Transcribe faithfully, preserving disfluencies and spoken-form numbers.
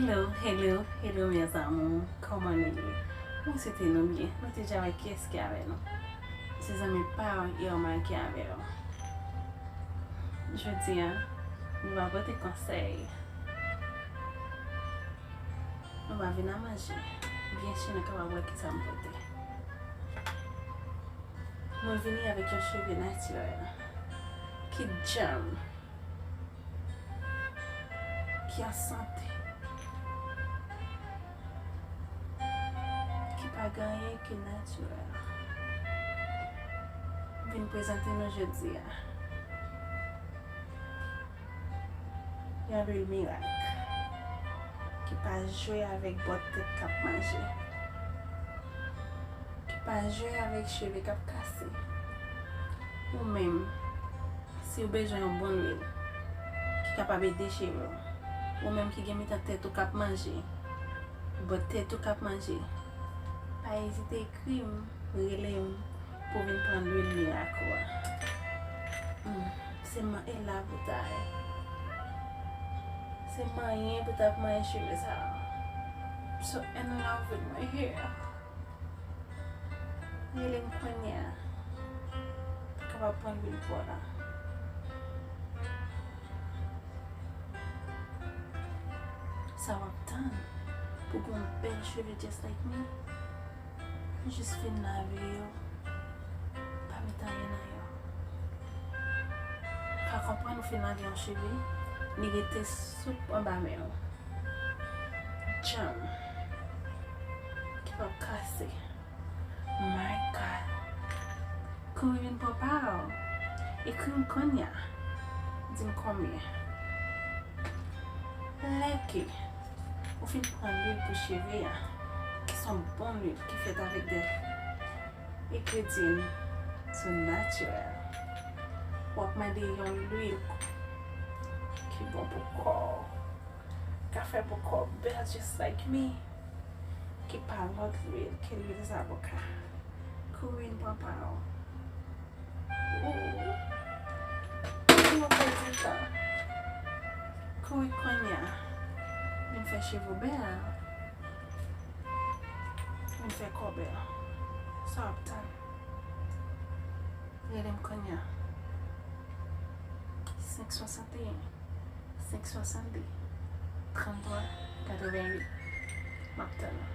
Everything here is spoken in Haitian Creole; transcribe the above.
Hello, hello, hello mes amours, kòman nou ye? Mwen swete nou byen. Nou te dja wè kiyès ki avè nou. Se zanmi pa w Irma ki avè w. Jodi a, nou va pote konsèy. Nou va vin a manje. Byen si nou kapab wè kisa m pote. Mwen vini avèk yon cheve natirèl ki djanm, ki an sante, ki pa gen anyen ki natirèl. M vin prezante nou jodi a yon lwil mirak ki pa jwe avèk bòt tèt k ap manje, ki pa jwe avèk cheve k ap kase. Ou menm, si w bezwen yon bon lwil ki kapab ede cheve w, ou menm ki gen mitan tèt ou k ap manje, bòt tèt ou k ap manje, pa ezite ekri m, rele m pou vin pran lwil mirak ou a. Hmm, se man e la pou ta ye. Se manyen pou ta ap manyen cheve sa a. So in love with my hair. Rele m kounye a pou kapab pran lwil pou w la. Sa w ap tann pou gen yon bèl cheve just like me? Jis fin lave yo. Pa met anyen nan yo. Ou ka konprann ou fin lave yon cheve, li rete soup anba men w. Djanm. Ki p ap kase. My God. Kouri vin pran pa w. Ekri m kounye a. Di m konbyen. Lè ke ou fin pran lwil pou cheve a, ki se yon bon lwil ki fèt avèk de engredyan sou natirèl, w ap mande yon lwil ki bon pou kò w, ka fè pou kò w bèl just like me, ki pa lòt lwil ke lwil zaboka. Kouri vin pran pa w. Ou, ou pa pèdi tan. Kouri kounye a. Vin fè cheve w bèl. Vin fè kò w bèl. Sa w ap tann? Rele m kounye a. Senk swasanteyen, senk swasannde, tranntwa, katrevenwit. M ap tann ou.